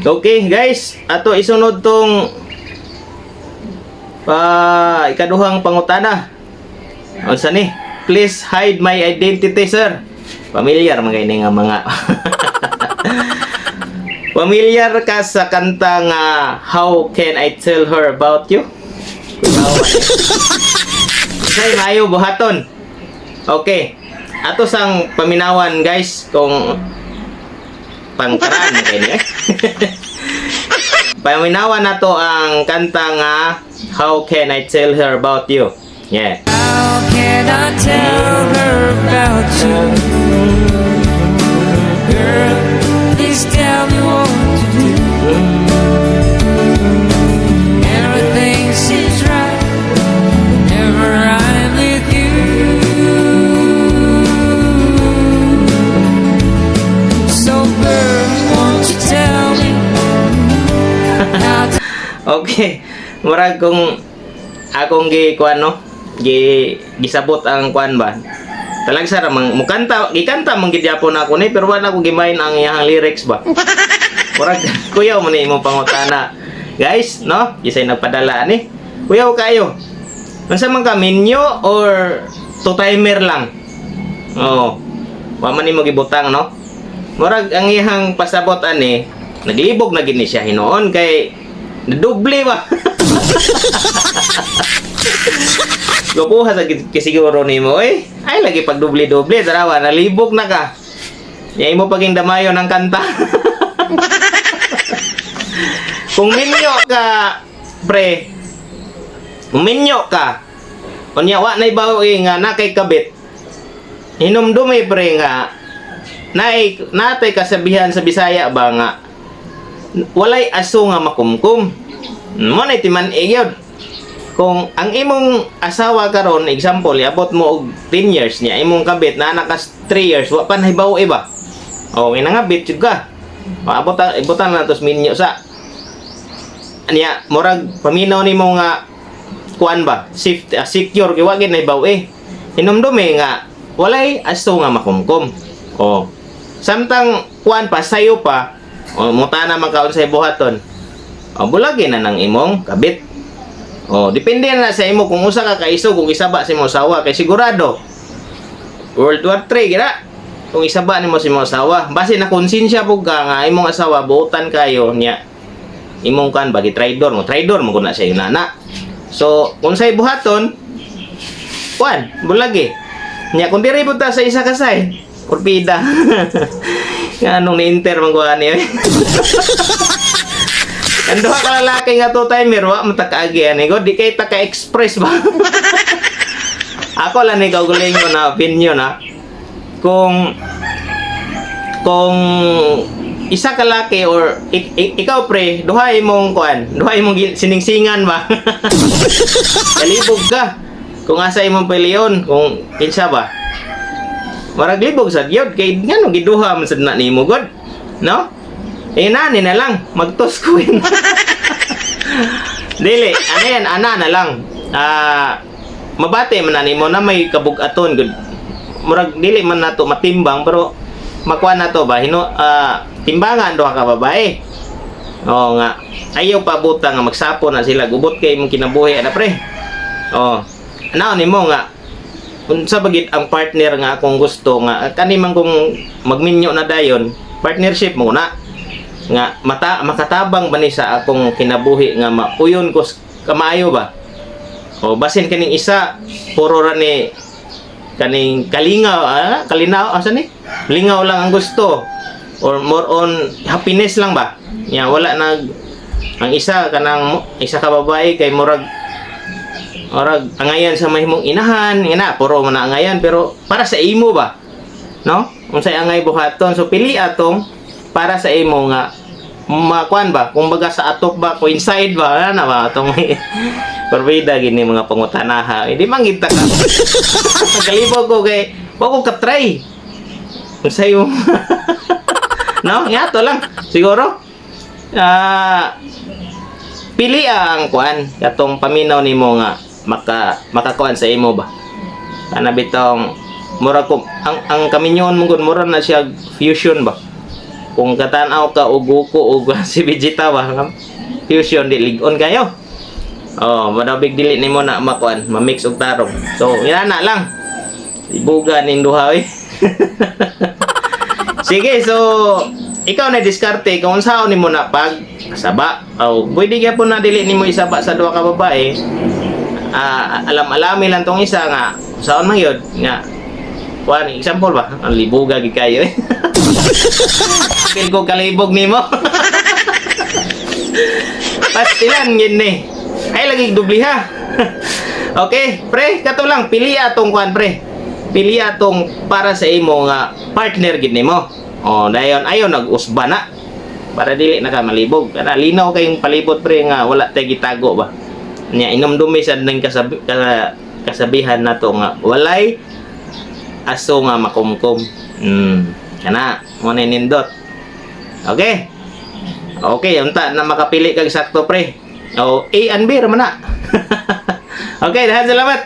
Okay, guys, ato isunod tong pa ikaduhang pangutana. Unsa ni? "Please hide my identity, sir." Familiar man kay ni nga mga Familiar ka sa kanta nga "How Can I Tell Her About You"? Say maayo buhaton. Okay. Ato sang paminawan, guys, kung pangkaraan na kay ni eh. Paminawan nato ang kanta nga "How Can I Tell Her About You". Yeah. How can I tell her about you? Girl, please tell me what to do. Everything seems right whenever I'm with you. So, girl, won't you tell me how to Okay. Murag kung akong gi kuan no, gi gisabot ang kuan ba. Talagsa ra mang mukanta, gikanta man gid gyapon ako ni, pero wala ko gimain ang iyang lyrics ba. Murag kuyaw man ni imong pangutana. Guys, no? Isay nagpadala ani. Kuyaw kayo. Unsa man ka, minyo or two timer lang? Oo. Wa man nimo gibutang, no? Murag ang iyang pasabot ani, naglibog na gid ni siya hinuon kay nadoble ba. Gupuha sa siguro nimo eh. Ay lagi pag doble-doble, tarawa nalibog na ka. Ya imo paging damayo ng kanta. Kung minyo ka, pre, kung minyo ka, unya wa na ibaw eh, nga na kay kabit. Hinumdumi, pre, nga naay natay kasabihan sa Bisaya ba nga walay aso nga makumkum. Mo na timan gyud. Kung ang imong asawa karon, example, iabot mo og 10 years niya, imong kabit na anak ka 3 years, wa pa nahibaw iba. O, nangabit jud ka. O, abot ibutan na tos minyo sa. Anya, murag paminaw nimo nga kuan ba, safe, secure kay wa gid nahibaw eh. Hinumdumi nga walay aso nga makumkum. O. Samtang kuan pa sayo pa, o muta na man kaon sa buhaton. O bulagi na ng imong kabit. O depende na sa imo kung usa ka kaisog kung isaba sa imong asawa kay sigurado World War 3 gira. Kung isaba nimo sa imong asawa, base na konsensya pug ka nga imong asawa buotan kayo niya. Imong kan bagi traidor mo, traidor mo kuna siya nana. So, kung say buhaton, kuan, bulagi. Nya kung diri pud ta sa isa ka side, kurpida. Nga anong ni-enter man ko ani. Ang duha ka lalaki nga two timer wa man ta kaagi ani god, di kay ta ka express ba. Ako lang ni kaugalingon na opinion na kung isa ka laki or ikaw, pre, duha imong kuan, duha imong siningsingan ba. Kalibog ka. Kung asa imong piliyon, kung kinsa ba. Marag libog sad gyud kay ngano giduha man sad na nimo god. No? Eh nani na lang, magtuskuin. Dili, ano yan, ana na lang. Ah, mabati man na nimo na may kabug-aton gud. Murag dili man nato matimbang pero makuha na to ba hino timbangan duha ka babae. Oo nga. Ayaw pa buta nga magsapo na sila, gubot kay imong kinabuhi ana, pre. Oh. Ano nimo nga unsa ba gid ang partner nga akong gusto nga kani man kung magminyo na dayon, partnership mo na nga mata makatabang ba ni sa akong kinabuhi nga mauyon ko kamaayo ba. O basin kaning isa puro ra ni kaning kalingaw, kalinaw, asa ni lingaw lang ang gusto or more on happiness lang ba nya, wala nag ang isa kanang isa ka babae kay murag murag angayan sa mahimong inahan nga na puro man na angayan, pero para sa imo ba, no, unsay angay buhaton. So pili atong para sa imo nga makuan ba, kumbaga sa atok ba, coincide ba ana ba atong Perbeda gini mga pangutanaha. Hindi man gid ta ka. Nagalibog ko kay wa ko ka-try. Unsay mo? No, nga to lang siguro. Pili ang kuan katong paminaw nimo nga makakuan sa imo ba. Kana bitong mura ko ang kaminyon mo gud mura na siya fusion ba. Kung katanaw ka og Goku og si Vegeta ba nga fusion, di lig-on kayo. Oh, madabig dili nimo na makuan, ma-mix og tarong. So, inana lang. Ibuga ning duha oy. Sige, so ikaw na diskarte kung unsaon nimo na pag saba. O pwede gyapon na dili nimo isaba sa duha ka babae. Ah, alam-alami lang tong isa nga saon man yun nga kuan, example ba, ang libuga gid kayo eh. Feel ko kalibog nimo. Pastilan gid ni. Ay lagi dubliha. Okay, pre, kato lang pili atong kuan, pre. Pili atong para sa imo nga partner gid nimo. Oh, dayon ayo nag-usba na para dili na ka malibog. Kana linaw kayong palibot, pre, nga wala tay gitago ba. Nya inomdumi sad ning kasabihan nato nga walay aso nga makumkum. Kana mo na nindot. Okay. Okay, unta na makapili kag sakto, pre. O A and B ra man na. Okay, dahan salamat.